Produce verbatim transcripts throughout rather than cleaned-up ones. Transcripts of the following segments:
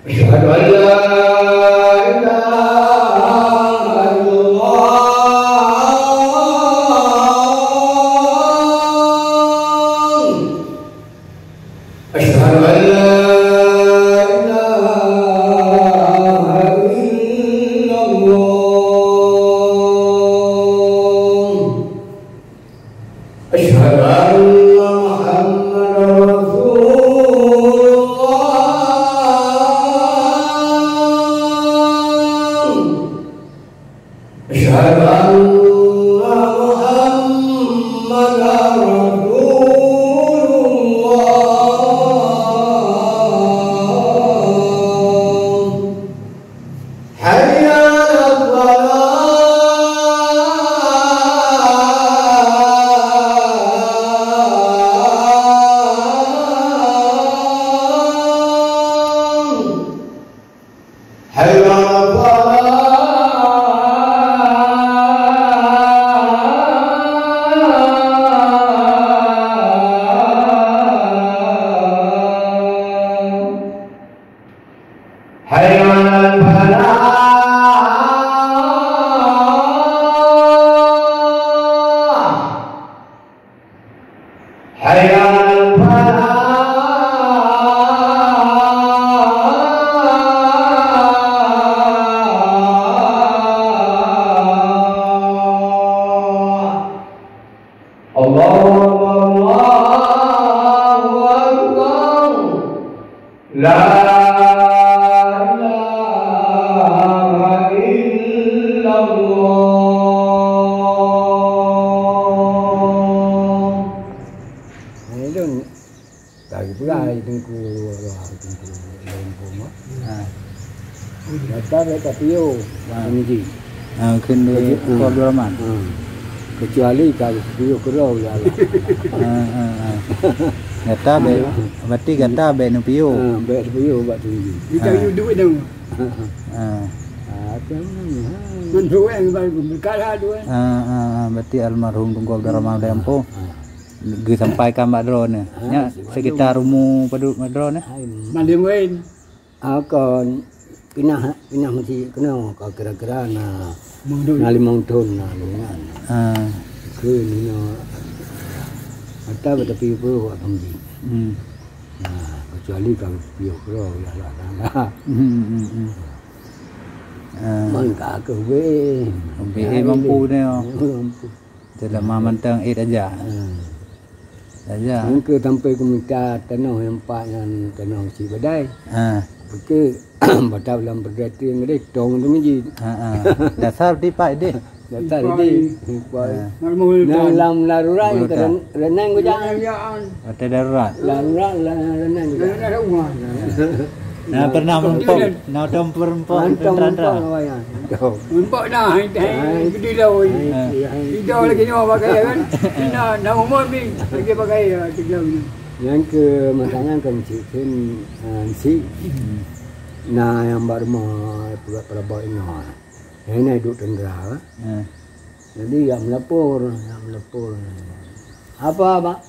أشهد أن لا إله إلا الله. أشهد أن لا إله إلا الله. أشهد أن محمدا رسول الله. أشهد أن محمدا رسول الله. حي على الفلاح. حي على الفلاح. حي على الفلاح. حي على الفلاح. الله أكبر، الله أكبر. لا إله إلا الله. Hai lôn, ka geupeugah hai Teungku, Teungku Lôn Pom, ha. Gata bèk tapiôh, ha, bak Teungku Ji. Ha, kheun lé Teungku Abdul Rahman. Ha. Keucuali ka tapiôh keudroe, ya Allah. Ha, ha, ha. Gata bèk, berarti gata bèk neupiôh. Ha, bèk neupiôh bak Teungku Ji. Kita, ha, yue duek dong. Ha. Ha, kan, ha. Ngon duek yang baru berkat lah duek. Ha, ha, ha. Berarti almarhum Teungku Abdul Rahman Lôn Pom. Ha. Geusampaikan bak droeneuh. Ha, nyan sibagoe sekitar rumoh padub bak droeneuh? Hai, Madem Wen. Ah, kon pinah, pinah meusi keunoe ka kira-kira na, na limong thon na lôn nyan. Ha. Kheun inoe, ata beutapi peue wak keumbing. Hmm. Nah, kecuali ka piôh keudroe, ya Allah Taala. Hmm, hmm, hmm. Ha. Man ka keuh weh. Weh, eh, mampu nyoe. Mampu. Dalam mantong ék aja. Ha. Aja. Nyang keu sampai kumita tanoh nyang pat nyan tanoh si badai. Ha. Oke, batal lam perdati ngadai tong tu miji. Ha, ha. Dasar dipat deh. Datar di. Ha. Nah, lam larurat ke ren-, renang ku jangan. Hotel darurat. Larurat, la-, renang ku jangan. Nah, pernah merempok. Nah, udah merempok. Hantom merempok awak nyan. Merempok dah, hai, hai, gede dah, oi. Hai. Ida lagi nyawa pakai, kan? Ina, nak umur ni, lagi pakai, ya, tiga ni. Nyang keu masa nyan kan cik kan, ah, cik. Hmm. Nah, nyang bak rumoh, pula, pula bak ina. Nyang na duek tendera, kan? Hmm. Jadi, ya melapor, ya melapor. Apa, Pak?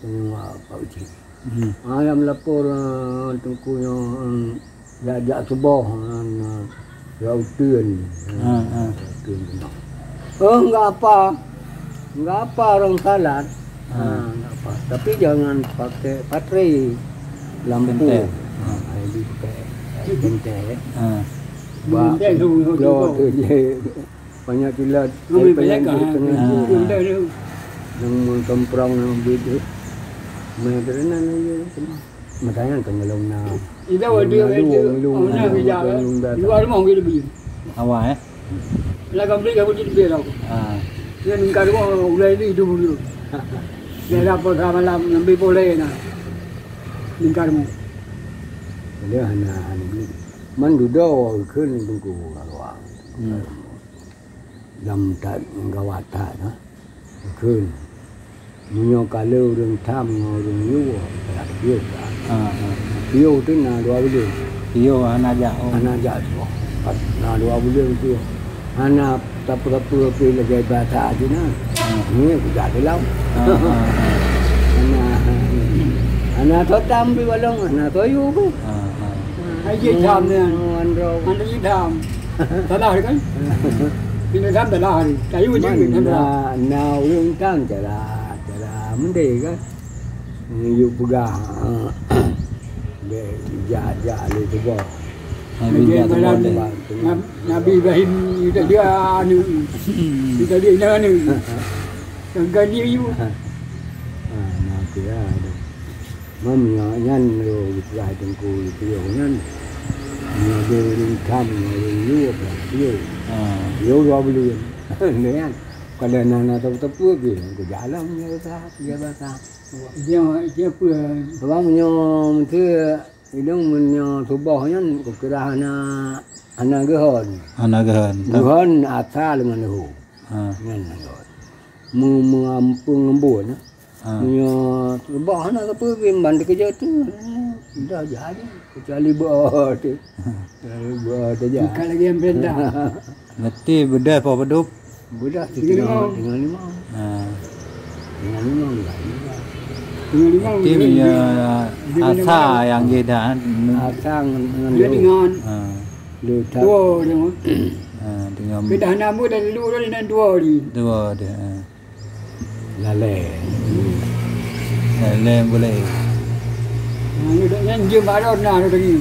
Tengok Pak Ucik. Hmm. Ah, nyang melapor, ah, Teungku nyoe, hmm, jak, jak suboh, ah, jak uteuen. Ha, ha. Uteuen keunoe. Oh, enggak apa. Enggak apa orang salat. Ha. Ha, enggak apa. Tapi jangan pakai baterai lampu. Senter. Ha, ha, jadi pakai senter. Ha. Bak bloe tu je. Banyak kilat, ai panyang di tengah tu. Nang meutomprong nang bit tu. Meuteureunan laju. Makanya kan kalau na. Ida wadi wadi. Di luar rumah kita beli. Awak, eh? Lah kambing kamu jadi beli tau. Ha. Dia ningkat rumah ulai ni hidup dulu. Dia dapat malam ngambil boleh na. Ningkat rumah. Dia hana, hana beli. Man dudoe kheun Teungku Arwah. Hmm. Lam that gawat that, ha. Kheun. Meunyoe ka le ureueng tham ngon ureueng yue, ka piôh that. Ha, ha. Piôh tu na dua buleuen. Piôh hana jak, oh. Hana jak tu. Na dua buleuen piôh. Hana tapeue-peue pi lagèe basa tu na. Ha. Ni kujak dalam. Ha, ha, ha. Hana, hana soe tham pi balong, hana soe yue pi. Ha, ha. Jih tham nyan. Wan droe. Wan droe jih tham. Salah kan? Ini tham salah ni. Kayu je Man, kan salah. Na, na ureueng tham cara, cara mendeh kan. Yuk peugah. Dek jak-jak lé tuboh. Nabi Nabi jak tuboh Ibrahim, deh. Nab-, Nabi Ibrahim, dia, dia anu. Hmm. Dia, dia, dia anu. Tangga dia you. Ha, na kira ada. Meunyoe nyan lôn geupeugah teungku geupiôh nyan, meunyoe ureueng tham ngon ureueng yue, beulah piôh. Ha. Piôh dua buleuen. Nyan. Kalau na, na teupeu-teupeu pih, kujak lom, ya basah, ya basah. Dia, dia apa? Sebab meunyoe meusti, idong meunyoe tuboh nyan, kukira hana, hana geuhon. Hana geuhon. Geuhon asa leungon leuhô. Ha. Nyan geuhon. Meu-, meuampung embun, eh. Ha. Meunyoe reubah hana sapeue pih ban teukeujot tu, dah jadi. Kecuali beuo tu. Kecuali beuo tu je. Bukan lagi yang perintah. Meusti beudoh poh padub. Beudoh tu tinggai limong. Tinggai limong. Ha. Tinggai limong, tinggai limong. Tinggai limong, meusti tinggai meunyoe limong. Asa nyang geuh dah. Asa ngon, ngon dia dua. Tinggai. Ha. Dua. Dua dia. Ha, tinggai. Keudah nambah dan lu dah dengan dua ni. Dua dia. Ha. Lalée. Lalée boleh. Nah, ni dah nyan jeuem baroe na dah ni.